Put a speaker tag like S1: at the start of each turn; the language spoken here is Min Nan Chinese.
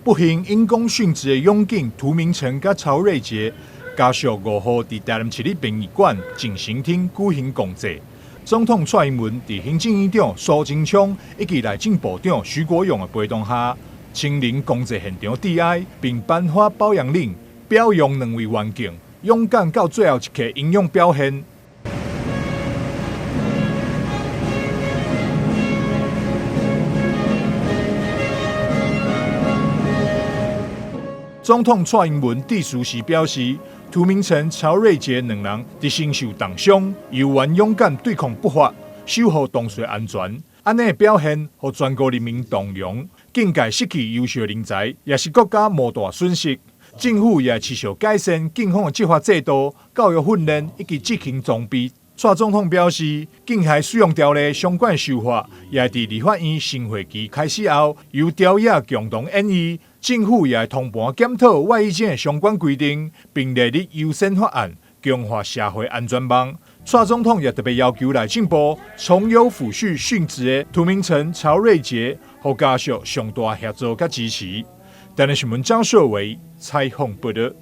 S1: 不幸因公殉職的勇警涂明誠佮曹瑞傑家屬5號佇台南市立殯儀館靜心廳舉行公祭。總統蔡英文佇行政院長蘇貞昌以及內政部長徐國勇的陪同下，親臨公祭現場致哀，並頒發褒揚令，表揚兩位員警勇敢到最後一刻英勇表現。總統蔡英文致辭時表示，涂明誠、曹瑞傑兩人佇身受重傷，猶原勇敢對抗不法，守護同事安全，按呢表現，予全國人民動容。警界失去優秀人才，也是國家莫大損失。政府也持續改善警方的執法制度、教育訓練以及執勤裝備。蔡總統表示，警械使用條例相關修法，也會佇立法院新會期開始後，由朝野共同研議。政府也會通盤檢討外役證的相關規定，並列入優先法案，強化社會安全網。蔡總統也特別要求內政部從優撫恤殉職的涂明誠、曹瑞傑，予家屬上大協助佮支持。台南新聞張碩偉採訪報導。